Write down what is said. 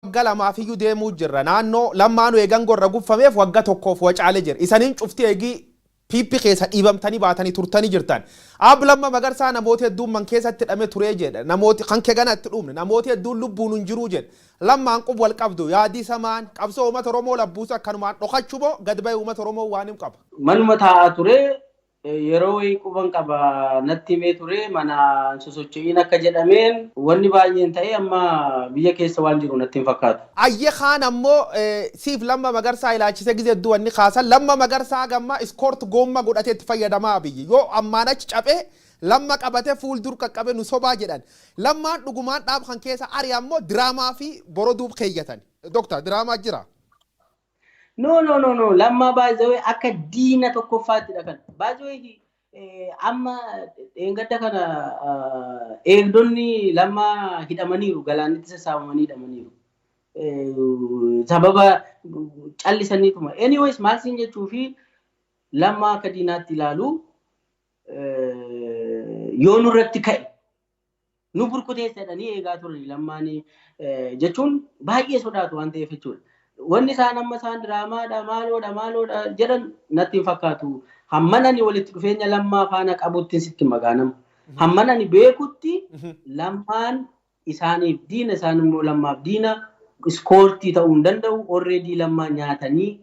Wagga 2f iyyuu deemuu jirra. Naannoo lammaanuu eegan gorra guffameef wagga tokkoof wacaale jira. Isaniin cufti eegii PP keessa dhiibamtanii baatanii turtanii jirtan. Ab Lamma Magarsaa namoota hedduun man keessatti hidhame turee jedha. Namooti kan kee gana itti dhumne. Namooti hedduun lubbuun hin jiruu jedha. Lammaan qub wal qabdu yaadii samaan qabsoo uummata Oromoo labbuusa akkanumaan dhokachuu moo gad bahee uummata Oromoo waan hin qaba? Manuma taa'aa ture. Yeroo wayii quban qaba, natti himee ture. Mana sosocho'iin akka jedhameen wanni baay'een ta'ee amma biyya keessa waan jiru natti hin fakkaatu. Ayye, kaan ammoo siif Lamma Magarsaa ilaalchise gizee hedduu wanni kaasan, Lamma Magarsaa gamma escort goomma godhatee itti fayyadamaa, biyyi yoo ammaan achi caphee Lamma qabate fuuldur qaqqabe nu sobaa jedhan. Lammaan dhugumaan dhaab kan keessa ari ammoo diraamaa fi boroduuf keeyyatan. Doktar, diraamaa jira. No, no, no, no, Lammaa baay'ee akka diina tokkoffaattidha kan. Baay'ee amma dheengadda kana eegdonni Lammaa hidhamaniiru, galaanitti sassaabamanii hidhamaniiru. Sababa callisaniituma. Anyways, maal siin jechuu fi Lammaa akka diinaatti ilaalu, yoo nurratti ka'e nu burkuteessa jedhanii eegaa turani. Lammaan jechuun baay'ee sodaatu waan ta'eef jechuudha. Wanni isaan amma isaan diraamaadha, maaloodha, maaloodha jedhan natti hin fakkaatu. Hamman ani walitti dhufeenya Lammaa faana qabutti sitti magaanama. Hamman ani beekutti Lammaan isaaniif diina, isaan immoo Lammaaf diina. Escort ta'uu hin danda'u. Already Lammaa nyaatanii